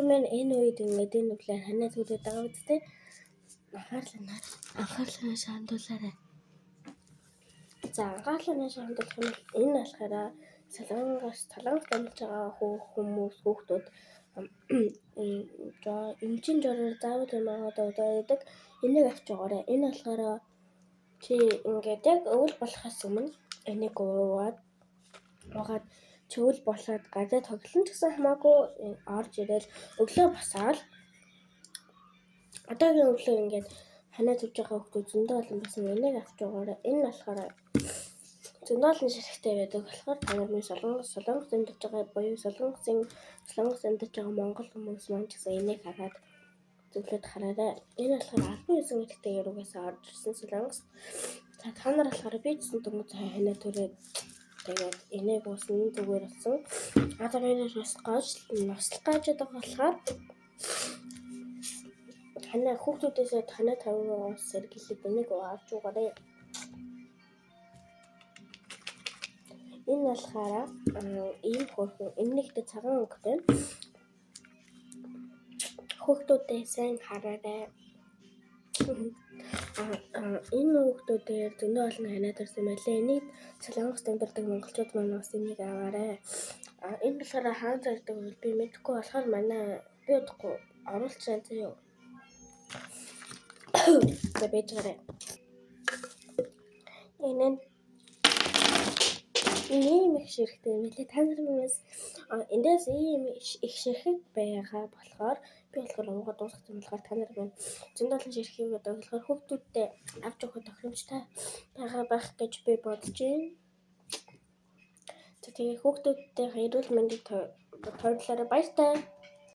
маань энэ үед ингээд энэ нүглээр ханиад хүрээд байгаа үсттэй. Анхаарлаа хандуулаарай. За, анхаарлаа хандуулах юм бол энэ болохоор Солонгост амьдарч байгаа хүмүүс хүүхдүүд эмчийн жороор заавал юм агаад байдаг. Энийг авч яваарай. Энэ болохоор чи ингээд яг өвөл болохоос өмнө энийг уугаад чөвөл болоод гадаа тоглоно ч гэсэн хамаагүй орж ирээл өглөө босоод одоогийн өглөө ингээд ханиад тавьж байгаа хүүхдүүд зөндөө олон байсан. Энийг авч яваарай. Энэ болохоор зөндөө олон ширхэгтэй байдаг болохоор та нар минь Солонгост амьдарч байгаа буюу Солонгост амьдарч байгаа монгол хүмүүс маань ч гэсэн энийг хараад зөвлөд хараарай. Энэ болохоор 19 эрэгтэйгээр угаасаа орж ирсэн Солонгост. За, та нар болохоор би ч гэсэн дөнгөж ханиад түрээд тэгээд энийг уусан зүгээр болсон. Одоо миний бас гож нослох гэж байгаа болохоор танай хүүхдүүдээсээ танай тавиугаас сэргийлээд энийг авч угаарай. Энэ болохоор ийм хөөрхөн энэнийхтэй цагаан өнгөтэй. Хүүхдүүдээ сайн хараарай. Энэ хүүхдүүдээр зөндөө олон ханиад төрсэн байлээ. Энийг Солонгост амьдардаг монголчууд маань бас энийг аваарай. Энэ болохоор хаан зардаг бол би мэдэхгүй болохоор манай би удахгүй оруулчихсан заяа. За, байж гараа. Энэ нь ийм их ширхтэй юм лээ. Та нар минь эндээс ийм их ширхэг байгаа болохоор би болохоор уугаад дуусгах юм болохоор та нар минь зөндөө олон ширхгийг одоо болохоор хүүхдүүдтэй авч явахад тохиромжтой байгаа байх гэж би бодож байна. За, тэгээ хүүхдүүдтэй эрүүл мэндийг тойрлоорой. Баяртай.